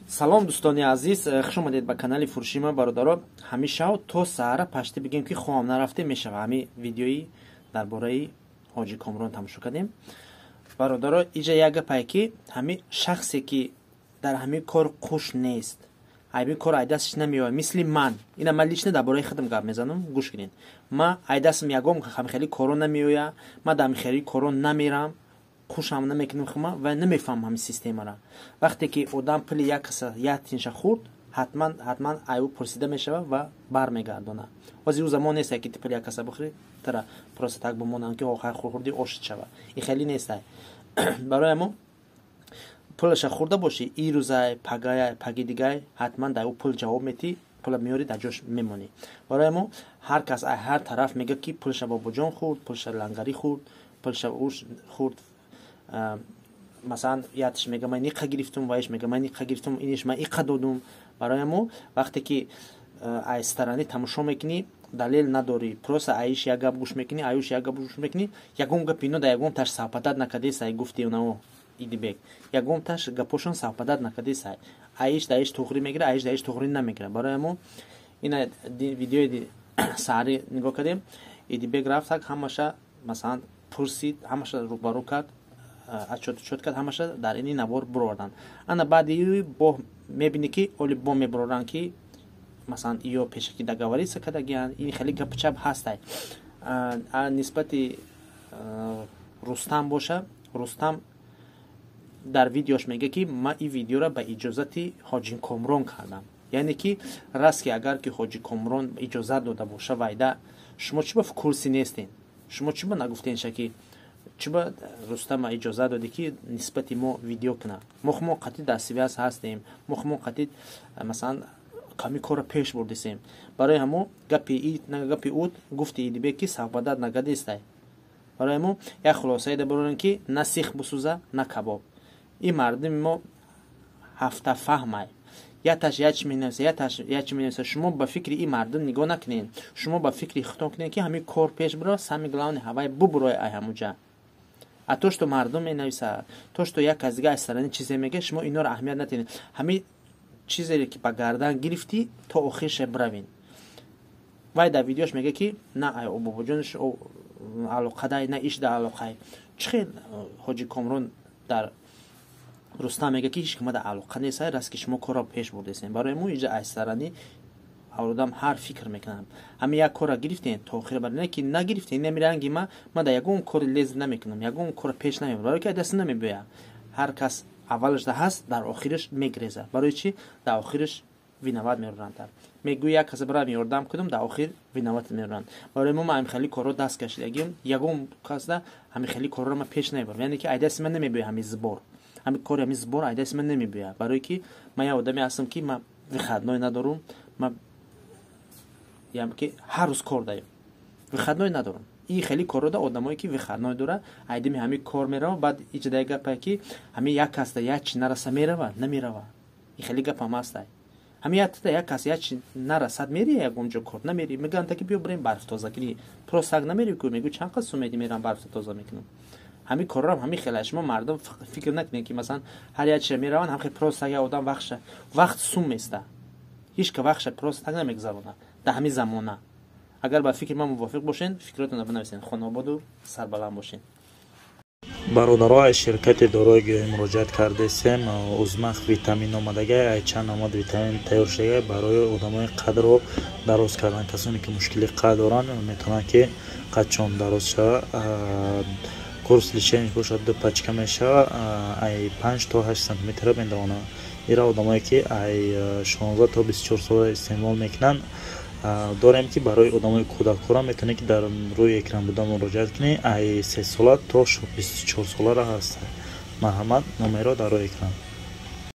Салом, дӯстони азиз, хуш омадед ба канали фурӯши ма. Бародаро, ҳамин шав то саҳара пашти бигем, ки хоҳам нарафте мешава. Ҳамин видеои дар бораи Ҳоҷи Комрон тамошо кардем. Бародаро, иҷа як гапае, ки ҳамин шахсе, ки дар ҳамин кор қуш нест, ҳамин кор айдасташ намеояд, мисли ман. Ина ман лично дар бораи худам гап мезанам, гӯш кунед. Ма айдастам ягон ҳамхели коро намеояд, ма дар ҳамхели коро намерам, хушам намекунам хума ва намефаҳмам ҳамин системаро. Вақте ки одам пули як каса як тинша хӯрд, ҳатман, ҳатман айб пурсида мешавад ва бармегардонад. Ҳозир ӯ замон несте, ки пули як каса бихӯри, тара просто так бимонанд, ки охар хӯрди, ошит шава. И хеле нестай. Барои ҳамо пулаша хӯрда бошӣ, ирӯзай, пагай, паги дигай, ҳатман дар ӯ пул ҷавоб метӣ, пула меёрӣ, дар ҷош мемонӣ. Барои ҳамо ҳар кас ҳар тараф мегӯяд, ки пулша Бобоҷон хӯрд, пулша Лангарӣ хӯрд, пулша уш хӯрд. Масалан, ятш мега, ман иқа гирифтум, ваиш мега, ман иқа гирифтум, иниш ман иқа додум. Барои ҳамо вақте ки ай стороны тамошо мекунӣ, далел надорӣ, просто аиш як гап гӯш мекунӣ, аюш як гап гӯш мекунӣ, ягон гап ино да ягон таш совпадать накардесай. Гуфти унао Идибек, ягон таш гапошон совпадать накардесай. Аиш даиш туғрӣ мегира, аиш даиш туғрӣ намегира. Барои ҳамо ина видеои саҳарӣ нигоҳ кардем. Идибек рафтак, ҳамаша, масалан, пурсид, ҳамаша рӯбарӯ кард, отчёт кард, ҳамаша дар ини навор бироварданд. Ана баъди бо мебинӣ, ки оли бо мебироранд, ки масалан ё пешакӣ договориться кардагиянд. Ин хеле гапчап ҳастай. Нисбати Рустам боша, Рустам дар видеош мега, ки ман ин видеоро ба иҷозати Ҳоҷи Комрон кардам. Яъне ки раст ки агар ки Ҳоҷи Комрон иҷозат дода боша, вайда шумо чӣ ба в курсе нестен? Шумо чӣ ба нагуфтенша, ки чиба Рустама иҷозат додӣ, ки нисбати мо видео кунад? Мо хумо қатъи дар связь ҳастем, мо хумо қатъи, масалан, ками корро пеш бурдисем. Барои ҳамо гапи гапи уд гуфти Идибек, ки совпадать накардистай. Барои ҳамо як хулосае дабарорем, ки на сих бисӯза, на кабоб. Ин мардуми мо ҳафтафаҳмай: яташ як чи менависа, яташ як чи менависа. Шумо ба фикри ин мардум нигоҳ накунед, шумо ба фикри худтон кунед, ки ҳамин кор пеш биро, самое главное, ҳавай бубурой ай ҳамуҷа. А то, что мардум менависад, то, что як кас дига аз стороны чизе мега, шумо инора аҳамият натиҳед. Ҳамин чизере ки ба гардан гирифтӣ, то охирша биравин. Вай дар видеош мега, ки на ай бобоҷонш алоқадай, на иш да алоқай. Чӣ хел Ҳоҷи Комрон дар Рустам мега, ки ҳеч кама дар алоқа нестай, раст ки шумо корро пеш бурдесем? Барои мо иҷа аз стороны одам ҳар фикр мекунам. Ҳамин як корро гирифтем, то охира бар не ки нагирифтем, нами ранги ма дар ягон кори лез намекунам, ягон корро пеш намебарам, барои ки даст намебиёяд. Ҳар кас аввалаш да ҳаст, дар охираш мегреза. Барои чӣ? Дар охираш виноват мероранд. Мегӯи, як каса барам ёрдам кунам, дар охир виноват мероранд. Барои мо ма ҳамин хели корро даст кашидагим, ягон касда ҳамин хели корро ма пеш намебарам. Яъне ки айдасти ман намебиёяд ҳамин сбор, ҳамин кори, ҳамин сбор айдасти ман намебиёяд, барое ки ман як одаме ҳастам, ки ма выходной надорум. Ма ки ҳар рӯз кор даем, выходной надорам. Ин хеле корро да одамое, ки выходной дора, айдими ҳамин кор мерава. Баъд иҷода як гапае, ки ҳамин як касда як чи нараса, мерава, намерава. Ин хеле гапам ҳастай. Ҳамин якта як кас як чи нарасад, мери ягон ҷо кор намери. Мегӯянд, ки биё бирем барф тоза кунӣ, просто так намери ку. Мегӯ, чанд қад сум медӣ, мерам, барф тоза мекунам. Ҳамин коррам ҳамин хеле. Шумо мардум фикр накунед, ки масалан ҳар як чиро мераванд ҳам хел просто так. Як одам вақтша, вақт сум места, ҳеч ка вақтша просто так намегузаронад дар ҳамин замона. Агар ба фикри ман мувофиқ бошед, фикротонро бинависед. Хонаободу сарбаланд бошед. Бародаро, аз ширкати дорои гиёҳӣ муроҷиат кардесем. Узмах витамин омадагай, ай чанд намуд витамин тайёр шудагай барои одамои қадро дароз кардан. Касоне ки мушкили қад доранд, метавонанд, ки қадшон дароз шава. Курс лечения бошад, ду пачка мешава, ай 5 то 8 сантиметра медавонад. Ира одамое, ки ай 16 то 24 сола истеъмол мекунанд. Дорем, ки барои одамои кӯдакҳоро метавонед, ки дар рӯи экран буда муроҷиат кунед. Ай 3 сола то 24 солара ҳаст. Марҳамат, номерро дар рӯи экран.